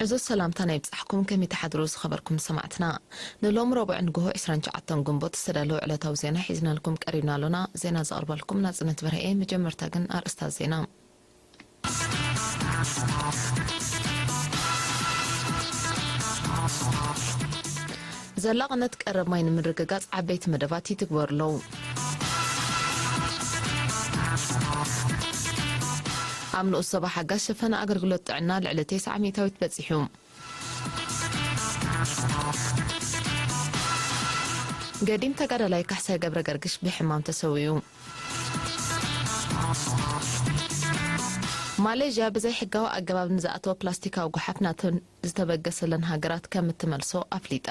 እዚ ሰላምታ ናይ ብጻሕኩም ከመይ ትሓድሩ ዝኸበርኩም ሰማዕትና። ንሎም ረቡዕ ንግሆ ዕስራን ትሽዓተን ግንቦት ዝተዳለወ ዕለታዊ ዜና ሒዝናልኩም ቀሪብና ኣሎና። ዜና ዘቕርበልኩም ናጽነት በርሀ እየ። መጀመርታ ግን ኣርእስታት ዜና። ዘላቕነት ቀረብ ማይ ንምርግጋጽ ዓበይቲ መደባት ይትግበሩ ኣለዉ። ኣብ ንኡስ ዞባ ሓጋዝ ሸፈነ ኣገልግሎት ጥዕና ልዕሊ ተስዓ ሚእታዊት በጺሑ። ገዲም ተጋዳላይ ካሕሳይ ገብረ ገርግሽ ብሕማም ተሰዊኡ። ማሌዥያ ብዘይ ሕጋዊ ኣገባብ ንዝኣተወ ፕላስቲካዊ ጓሓፍ ናተን ዝተበገሰለን ሃገራት ከም እትመልሶ ኣፍሊጣ።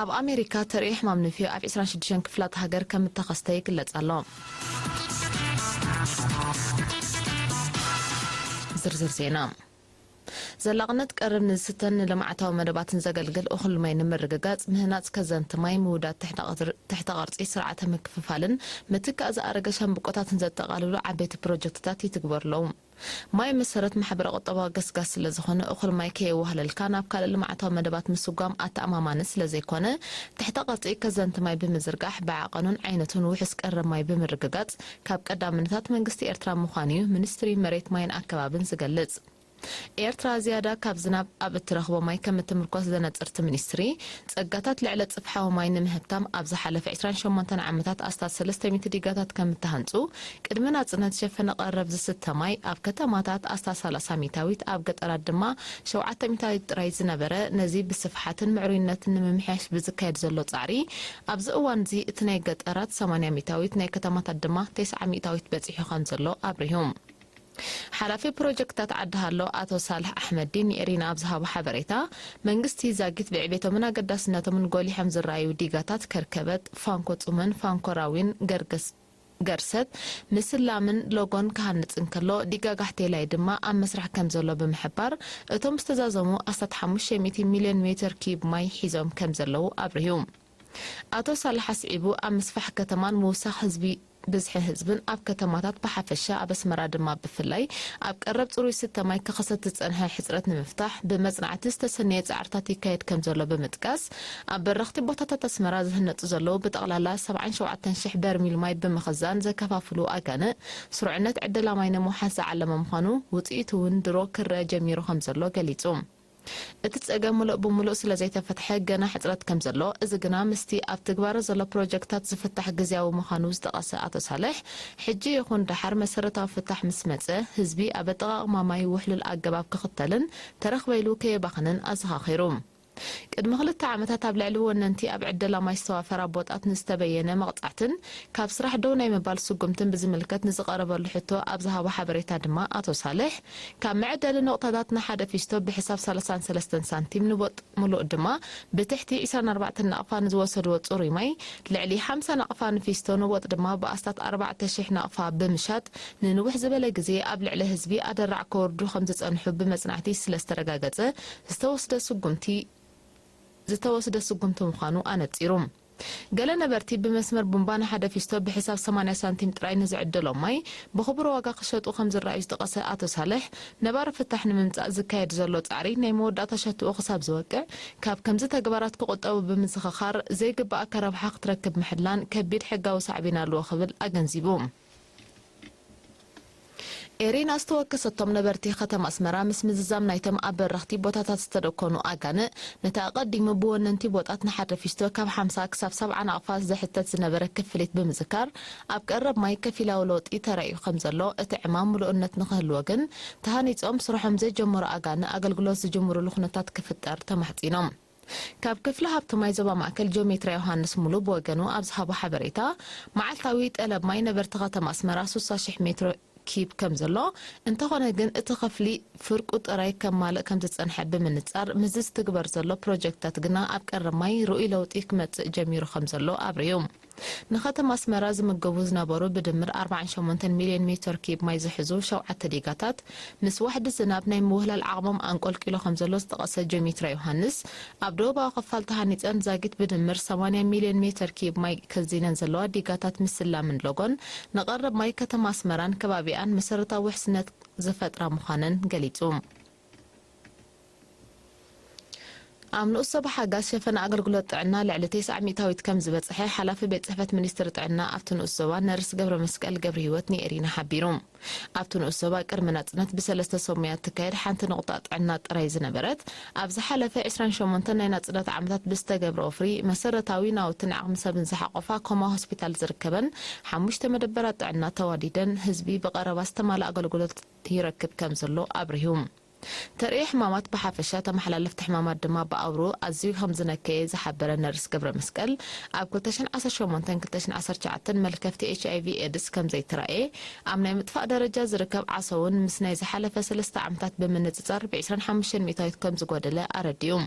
ኣብ ኣሜሪካ ተርእዮ ሕማም ንፍዮ ኣብ ዕስራን ሽዱሽተን ክፍላት ሃገር ከም እተኸስተ ይግለጽ ኣሎ። ዝርዝር ዜና። ዘላቕነት ቀረብ ንዝስተን ንልምዓታዊ መደባትን ዘገልግል እኹል ማይ ንምርግጋጽ፣ ምህናጽ ከዘንቲ ማይ፣ ምውዳድ ትሕተ ቅር-፣ ትሕተ ቅርጺ ስርዓተ ምክፍፋልን ምትካእ ዝኣረገ ሻምብቆታትን ዘጠቓልሉ ዓበይቲ ፕሮጀክትታት ይትግበሩ ኣለዉ። ማይ መሰረት ማሕበረ ቁጠባዊ ገስጋስ ስለ ዝኾነ፣ እኹል ማይ ከየወሃለልካ ናብ ካልእ ልምዓታዊ መደባት ምስጓም ኣተኣማማኒ ስለ ዘይኮነ፣ ትሕተ ቅርጺ ከዘንቲ ማይ ብምዝርጋሕ፣ ብዓቐኑን ዓይነቱን ውሑስ ቀረብ ማይ ብምርግጋጽ፣ ካብ ቀዳምነታት መንግስቲ ኤርትራ ምዃኑ እዩ ሚኒስትሪ መሬት ማይን ኣከባብን ዝገልጽ። ኤርትራ ዝያዳ ካብ ዝናብ ኣብ እትረኽቦ ማይ ከም እትምርኮስ ዘነጽር እቲ ሚኒስትሪ፣ ጸጋታት ልዕለ ጽፍሓዊ ማይ ንምህብታም ኣብ ዝሓለፈ ዕስራን ሸሞንተን ዓመታት ኣስታት ሰለስተ ሚእቲ ዲጋታት ከም እተሃንጹ፣ ቅድሚ ናጽነት ሸፈነ ቀረብ ዝስተ ማይ ኣብ ከተማታት ኣስታት ሰላሳ ሚእታዊት፣ ኣብ ገጠራት ድማ ሸውዓተ ሚእታዊት ጥራይ ዝነበረ፣ ነዚ ብስፍሓትን ምዕሩይነትን ንምምሕያሽ ብዝካየድ ዘሎ ጻዕሪ፣ ኣብዚ እዋንዚ እቲ ናይ ገጠራት ሰማንያ ሚእታዊት፣ ናይ ከተማታት ድማ ተስዓ ሚእታዊት በጺሑ ከም ዘሎ ኣብሪሁ። ሓላፊ ፕሮጀክትታት ዓዲ ሃሎ ኣቶ ሳልሕ ኣሕመዲን ንኤሪና ኣብ ዝሃቦ ሓበሬታ፣ መንግስቲ ዛጊት ብዕቤቶምን ኣገዳስነቶምን ጎሊሖም ዝረኣዩ ዲጋታት ከርከበት፣ ፋንኮ ጹመን፣ ፋንኮ ራዊን፣ ገርገስ-፣ ገርሰት፣ ምስላምን ሎጎን ክሃንጽ እንከሎ፣ ዲጋ ጋሕቴላይ ድማ ኣብ መስርሕ ከም ዘሎ ብምሕባር፣ እቶም ዝተዛዘሙ ኣስታት ሓሙሽተ ሚእቲ ሚልዮን ሜትር ኪዩብ ማይ ሒዞም ከም ዘለዉ ኣብሪሁ። ኣቶ ሳልሕ ኣስዒቡ፣ ኣብ ምስፋሕ ከተማን ምውሳኽ ህዝቢ ብዝሒ ህዝብን ኣብ ከተማታት ብሓፈሻ፣ ኣብ ኣስመራ ድማ ብፍላይ፣ ኣብ ቀረብ ጽሩይ ስተ ማይ ክኸሰት ዝጸንሐ ሕጽረት ንምፍታሕ ብመጽናዕቲ ዝተሰነየ ጻዕርታት ይካየድ ከም ዘሎ ብምጥቃስ፣ ኣብ በረኽቲ ቦታታት ኣስመራ ዝህነጹ ዘለዉ ብጠቕላላ ሰብዓን ሸውዓተን ሽሕ በርሚል ማይ ብምኽዛን ዘከፋፍሉ ኣጋንእ፣ ስሩዕነት ዕደላ ማይ ንምውሓስ ዝዓለመ ምዃኑ፣ ውጽኢቱ እውን ድሮ ክረአ ጀሚሩ ከም ዘሎ ገሊጹ። እቲ ጸገም ምሉእ ብምሉእ ስለ ዘይተፈትሐ ገና ሕጽረት ከም ዘሎ፣ እዚ ግና ምስቲ ኣብ ትግባረ ዘሎ ፕሮጀክትታት ዝፍታሕ ግዝያዊ ምዃኑ ዝጠቐሰ ኣቶ ሳልሕ፣ ሕጂ ይኹን ደሓር መሰረታዊ ፍታሕ ምስ መጸ፣ ህዝቢ ኣብ ኣጠቓቕማ ማይ ውሕሉል ኣገባብ ክኽተልን ተረኽበ ኢሉ ከየባኽንን ኣዘኻኺሩ። ቅድሚ ክልተ ዓመታት ኣብ ልዕሊ ወነንቲ ኣብ ዕደላ ማይ ዝተዋፈራ ቦጣት ንዝተበየነ መቕጻዕትን ካብ ስራሕ ደው ናይ ምባል ስጉምትን ብዝምልከት ንዝቐረበሉ ሕቶ ኣብ ዝሃቦ ሓበሬታ ድማ ኣቶ ሳልሕ፣ ካብ መዐደሊ ነቑጣታት ንሓደ ፊስቶ ብሕሳብ ሰላሳን ሰለስተን ሳንቲም፣ ንቦጥ ምሉእ ድማ ብትሕቲ ዕስራን ኣርባዕተን ናቕፋ ንዝወሰድዎ ጽሩይ ማይ፣ ልዕሊ ሓምሳ ናቕፋ ንፊስቶ፣ ንቦጥ ድማ ብኣስታት ኣርባዕተ ሽሕ ናቕፋ ብምሻጥ ንንውሕ ዝበለ ግዜ ኣብ ልዕሊ ህዝቢ ኣደራዕ ከወርዱ ከም ዝጸንሑ ብመጽናዕቲ ስለ ዝተረጋገጸ ዝተወስደ ስጉምቲ፣ ዝተወስደ ስጉምቲ ምዃኑ ኣነጺሩ። ገለ ነበርቲ ብመስመር ቡምባ ንሓደ ፊስቶ ብሕሳብ ሰማንያ ሳንቲም ጥራይ ንዝዕደሎም ማይ ብኽቡር ዋጋ ክሸጡ ከም ዝረኣዩ ዝጠቐሰ ኣቶ ሳልሕ፣ ነባሪ ፍታሕ ንምምጻእ ዝካየድ ዘሎ ጻዕሪ ናይ መወዳእታ ሸትኡ ክሳብ ዝወቅዕ፣ ካብ ከምዚ ተግባራት ክቑጠቡ ብምዝኽኻር፣ ዘይግባኣካ ረብሓ ክትረክብ ምሕላን ከቢድ ሕጋዊ ሳዕቤን ኣለዎ ክብል ኣገንዚቡ። ኤሪና ዝተወከሰቶም ነበርቲ ከተማ ኣስመራ፣ ምስ ምዝዛም ናይቶም ኣብ በረኽቲ ቦታታት ዝተደኮኑ ኣጋንእ፣ ነቲ ኣቐዲሙ ብወነንቲ ቦጣት ንሓደ ፊስቶ ካብ ሓምሳ ክሳብ ሰብዓ ናቕፋ ዘሕተት ዝነበረ ክፍሊት ብምዝካር፣ ኣብ ቀረብ ማይ ከፊላዊ ለውጢ ተራእዩ ከም ዘሎ፣ እቲ ዕማም ምሉእነት ንኽህልዎ ግን፣ ተሃኒጾም ስርሖም ዘይጀመሩ ኣጋንእ ኣገልግሎት ዝጅምሩሉ ኩነታት ክፍጠር ተማሕጺኖም። ካብ ክፍሊ ሃብቲ ማይ ዞባ ማእከል ጂኦሜትራ ዮሃንስ ሙሉ ብወገኑ ኣብ ዝሃቦ ሓበሬታ፣ መዓልታዊ ጠለብ ማይ ነበርቲ ከተማ ኣስመራ ሱሳ ሽሕ ሜትሮ ኪብ ከም ዘሎ፣ እንተኾነ ግን እቲ ክፍሊ ፍርቁ ጥራይ ከማልእ ከም ዝጸንሐ ብምንጻር፣ ምስዚ ዝትግበር ዘሎ ፕሮጀክትታት ግና ኣብ ቀረብ ማይ ርኡይ ለውጢ ክመጽእ ጀሚሩ ከም ዘሎ ኣብሪሁ። ንከተማ ኣስመራ ዝምገቡ ዝነበሩ ብድምር ኣርባዓን ሸሞንተን ሚልዮን ሜትር ኪዩብ ማይ ዝሕዙ ሸውዓተ ዲጋታት፣ ምስ ዋሕዲ ዝናብ ናይ ምውህላል ዓቕሞም ኣንቆልቂሉ ከም ዘሎ ዝጠቐሰ ጀሚትራ ዮሃንስ፣ ኣብ ደቡባዊ ክፋል ተሃኒጸን ዛጊት ብድምር ሰማንያ ሚልዮን ሜትር ኪዩብ ማይ ከዚነን ዘለዋ ዲጋታት ምስላምን ሎጎን፣ ንቐረብ ማይ ከተማ ኣስመራን ከባቢኣን መሰረታዊ ውሕስነት ዝፈጥራ ምዃነን ገሊጹ። ኣብ ንኡስ ዞባ ሓጋዝ ሸፈነ ኣገልግሎት ጥዕና ልዕሊ ተስዓ ሚእታዊት ከም ዝበጽሐ ሓላፊ ቤት ጽሕፈት ሚኒስትሪ ጥዕና ኣብቲ ንኡስ ዞባ ነርስ ገብረ መስቀል ገብረ ህይወት ንኤሪና ሓቢሩ። ኣብቲ ንኡስ ዞባ ቅድሚ ናጽነት ብሰለስተ ሰሙያት ትካየድ ሓንቲ ንቑጣ ጥዕና ጥራይ ዝነበረት፣ ኣብ ዝሓለፈ ዕስራን ሸሞንተን ናይ ናጽነት ዓመታት ብዝተገብረ ወፍሪ መሰረታዊ ናውትን ዓቕሚ ሰብን ዝሓቖፋ ኮማ ሆስፒታል ዝርከበን ሓሙሽተ መደበራት ጥዕና ተዋዲደን ህዝቢ ብቐረባ ዝተማልኣ ኣገልግሎት ይረክብ ከም ዘሎ ኣብሪሁ። ተርእዮ ሕማማት ብሓፈሻ፣ ተመሓላለፍቲ ሕማማት ድማ ብኣውሮ ኣዝዩ ከም ዝነከየ ዝሓበረ ነርስ ገብረ መስቀል፣ ኣብ ክልተ ሽሕን ዓሰርተ ሸሞንተን ክልተ ሽሕን ዓሰርተ ትሽዓተን መልከፍቲ ኤች ኣይ ቪ ኤድስ ከም ዘይተራእየ፣ ኣብ ናይ ምጥፋእ ደረጃ ዝርከብ ዓሶ እውን ምስ ናይ ዝሓለፈ ሰለስተ ዓመታት ብምንጽጻር ብ ዕስራን ሓሙሽተን ሚእታዊት ከም ዝጎደለ ኣረዲኡ።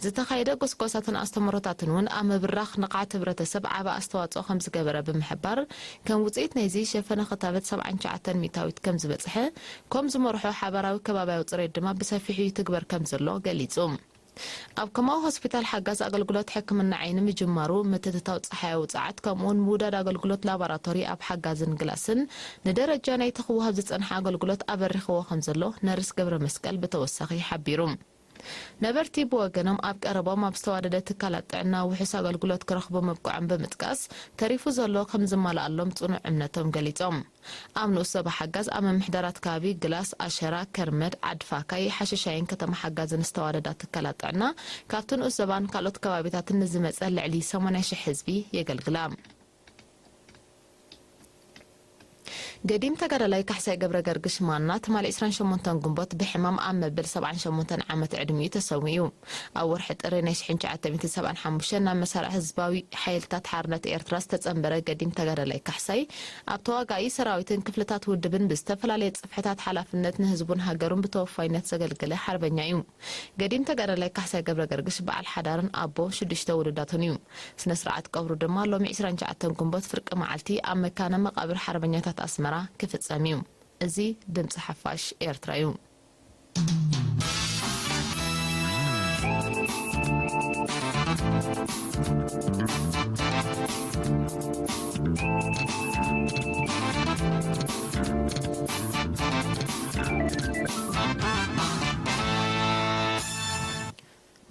ዝተኻየደ ጎስጓሳትን ኣስተምህሮታትን እውን ኣብ ምብራኽ ንቕሓት ሕብረተሰብ ዓቢ ኣስተዋጽኦ ከም ዝገበረ ብምሕባር፣ ከም ውጽኢት ናይዚ ሸፈነ ክታበት ሰብዓን ትሽዓተን ሚእታዊት ከም ዝበጽሐ፣ ከም ዝመርሖ ሓባራዊ ከባብያዊ ጽሬት ድማ ብሰፊሑ ይትግበር ከም ዘሎ ገሊጹ። ኣብ ከማዊ ሆስፒታል ሓጋዝ ኣገልግሎት ሕክምና ዓይኒ ምጅማሩ፣ ምትእትታው ጸሓያዊ ጸዓት፣ ከምኡውን ምውዳድ ኣገልግሎት ላቦራቶሪ ኣብ ሓጋዝን ግላስን ንደረጃ ናይቲ ክወሃብ ዝጸንሐ ኣገልግሎት ኣበሪኽዎ ከም ዘሎ ነርስ ገብረ መስቀል ብተወሳኺ ሓቢሩ። ነበርቲ ብወገኖም፣ ኣብ ቀረቦም ኣብ ዝተዋደደ ትካላት ጥዕና ውሑስ ኣገልግሎት ክረኽቡ ምብቅዖም ብምጥቃስ፣ ተሪፉ ዘሎ ከም ዝማልኣሎም ጽኑዕ እምነቶም ገሊጾም። ኣብ ንኡስ ዞባ ሓጋዝ ኣብ ምምሕዳራት ከባቢ ግላስ፣ ኣሸራ፣ ከርመድ፣ ዓድፋካይ፣ ሓሸሻይን ከተማ ሓጋዝን ዝተዋደዳ ትካላት ጥዕና፣ ካብቲ ንኡስ ዞባን ካልኦት ከባቢታትን ንዝመጸ ልዕሊ ሰማንያ ሽሕ ህዝቢ የገልግላ። ገዲም ተጋዳላይ ካሕሳይ ገብረ ገርግሽ ማና ትማሊ ዕስራን ሸሞንተን ግንቦት ብሕማም ኣብ መበል ሰብዓን ሸሞንተን ዓመት ዕድሚኡ ተሰዊኡ። ኣብ ወርሒ ጥሪ ናይ ሽሕን ትሽዓተ ሚእትን ሰብዓን ሓሙሽተን ናብ መሳርዕ ህዝባዊ ሓይልታት ሓርነት ኤርትራ ዝተጸንበረ ገዲም ተጋዳላይ ካሕሳይ፣ ኣብ ተዋጋኢ ሰራዊትን ክፍልታት ውድብን ብዝተፈላለየ ጽፍሕታት ሓላፍነት ንህዝቡን ሃገሩን ብተወፋይነት ዘገልገለ ሓርበኛ እዩ። ገዲም ተጋዳላይ ካሕሳይ ገብረ ገርግሽ በዓል ሓዳርን ኣቦ ሽዱሽተ ውሉዳትን እዩ። ስነ ስርዓት ቀብሩ ድማ ሎሚ ዕስራን ትሽዓተን ግንቦት ፍርቂ መዓልቲ ኣብ መካነ መቓብር ሓርበኛታት ኣስመራ ክፍጸም እዩ። እዚ ድምጺ ሓፋሽ ኤርትራ እዩ።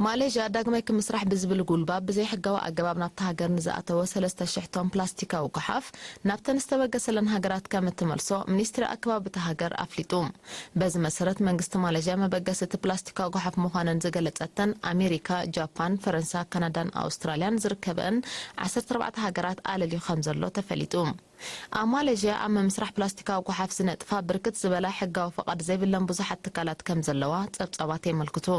ማሌዥያ ዳግማይ ክምስራሕ ብዝብል ጉልባብ ብዘይሕጋዊ ኣገባብ ናብታ ሃገር ንዝኣተወ ሰለስተ ሽሕ ቶን ፕላስቲካዊ ጎሓፍ ናብተን ዝተበገሰለን ሃገራት ከም እትመልሶ ሚኒስትሪ ኣከባቢ እታ ሃገር ኣፍሊጡ። በዚ መሰረት መንግስቲ ማሌዥያ መበገሲ እቲ ፕላስቲካዊ ጎሓፍ ምዃነን ዝገለጸተን ኣሜሪካ፣ ጃፓን፣ ፈረንሳ፣ ካናዳን ኣውስትራልያን ዝርከበን ዓሰርተ ኣርባዕተ ሃገራት ኣለልዩ ከም ዘሎ ተፈሊጡ። ኣብ ማሌዥያ ኣብ ምምስራሕ ፕላስቲካዊ ጎሓፍ ዝነጥፋ ብርክት ዝበላ ሕጋዊ ፈቓድ ዘይብለን ብዙሓት ትካላት ከም ዘለዋ ጸብጻባት የመልክቱ።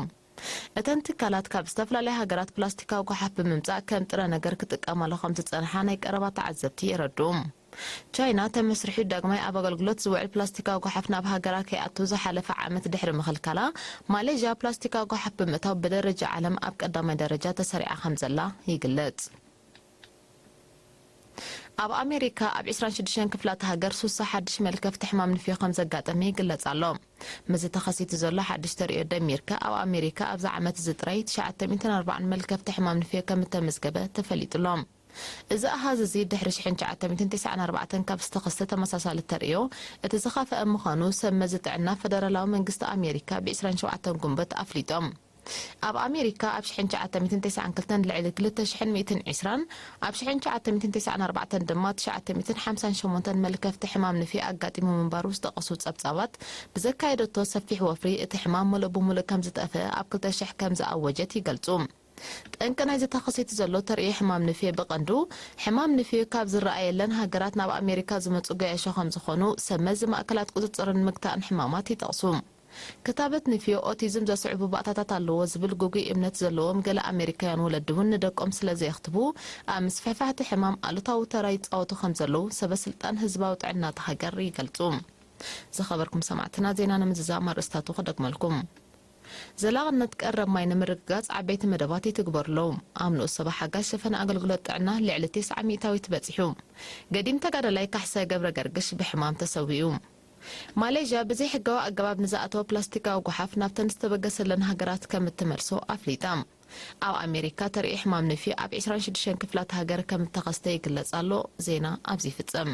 እተን ትካላት ካብ ዝተፈላለያ ሃገራት ፕላስቲካዊ ጎሓፍ ብምምጻእ ከም ጥረ ነገር ክጥቀማሉ ከም ዝጸንሓ ናይ ቀረባ ተዓዘብቲ የረድኡ። ቻይና ተመስሪሑ ዳግማይ ኣብ ኣገልግሎት ዝውዕል ፕላስቲካዊ ጎሓፍ ናብ ሃገራ ከይኣቱ ዝሓለፈ ዓመት ድሕሪ ምኽልካላ፣ ማሌዥያ ፕላስቲካዊ ጎሓፍ ብምእታው ብደረጃ ዓለም ኣብ ቀዳማይ ደረጃ ተሰሪዓ ከም ዘላ ይግለጽ። ኣብ ኣሜሪካ ኣብ ዕስራን ሽዱሽተን ክፍላተ ሃገር ሱሳ ሓድሽ መልከፍቲ ሕማም ንፍዮ ከም ዘጋጠመ ይግለጽ ኣሎ። ምስዚ ተኸሲቱ ዘሎ ሓድሽ ተርእዮ ደሚርካ፣ ኣብ ኣሜሪካ ኣብዚ ዓመት እዚ ጥራይ ትሽዓተ ሚእትን ኣርባዓን መልከፍቲ ሕማም ንፍዮ ከም እተመዝገበ ተፈሊጡ ኣሎ። እዚ ኣሃዝ እዚ ድሕሪ ሽሕን ትሽዓተ ሚእትን ተስዓን ኣርባዕተን ካብ ዝተኸስተ ተመሳሳሊ ተርእዮ እቲ ዝኸፍአ ምዃኑ ሰብ መዚ ጥዕና ፈደራላዊ መንግስቲ ኣሜሪካ ብ ዕስራን ሸውዓተን ግንቦት ኣፍሊጦም። ኣብ ኣሜሪካ ኣብ ሽሕን ትሽዓተ ሚእትን ተስዓን ክልተን ልዕሊ ክልተ ሽሕን ሚእትን ዕስራን፣ ኣብ ሽሕን ትሽዓተ ሚእትን ተስዓን ኣርባዕተን ድማ ትሽዓተ ሚእትን ሓምሳን ሸሞንተን መልከፍቲ ሕማም ንፍዮ ኣጋጢሙ ምንባሩ ዝጠቐሱ ጸብጻባት፣ ብዘካየደቶ ሰፊሕ ወፍሪ እቲ ሕማም ምሉእ ብምሉእ ከም ዝጠፍአ ኣብ ክልተ ሽሕ ከም ዝኣወጀት ይገልጹ። ጠንቂ ናይዚ ተኸሲቱ ዘሎ ተርእዮ ሕማም ንፍዮ ብቐንዱ፣ ሕማም ንፍዮ ካብ ዝረኣየለን ሃገራት ናብ ኣሜሪካ ዝመጹ ገያሾ ከም ዝኾኑ ሰብ መዚ ማእከላት ቁጽጽርን ምግታእን ሕማማት ይጠቕሱ። ክታበት ንፍዮ ኦቲዝም ዘስዕቡ ባእታታት ኣለዎ ዝብል ግጉይ እምነት ዘለዎም ገለ ኣሜሪካውያን ወለዲ እውን ንደቆም ስለ ዘየኽትቡ፣ ኣብ ምስፍሕፋሕ እቲ ሕማም ኣሉታዊ ተራ ይጻወቱ ከም ዘለዉ ሰበ ስልጣን ህዝባዊ ጥዕና እታ ሃገር ይገልጹ። ዝኸበርኩም ሰማዕትና፣ ዜና ንምዝዛም ኣርእስታቱ ክደግመልኩም። ዘላቕነት ቀረብ ማይ ንምርግጋጽ ዓበይቲ መደባት ይትግበሩ ኣለዉ። ኣብ ንኡስ ሰባ ሓጋዝ ሸፈነ ኣገልግሎት ጥዕና ልዕሊ ተስዓ ሚእታዊት በጺሑ። ገዲም ተጋዳላይ ካሕሳይ ገብረ ገርግሽ ብሕማም ተሰዊኡ። ማሌዥያ ብዘይ ሕጋዊ ኣገባብ ንዝኣተወ ፕላስቲካዊ ጓሓፍ ናብተን ዝተበገሰለን ሃገራት ከም እትመልሶ ኣፍሊጣ። ኣብ ኣሜሪካ ተርእዮ ሕማም ንፊ ኣብ ዕስራን ሽዱሽተን ክፍላት ሃገር ከም እተኸስተ ይግለጽ ኣሎ። ዜና ኣብዚ ይፍጸም።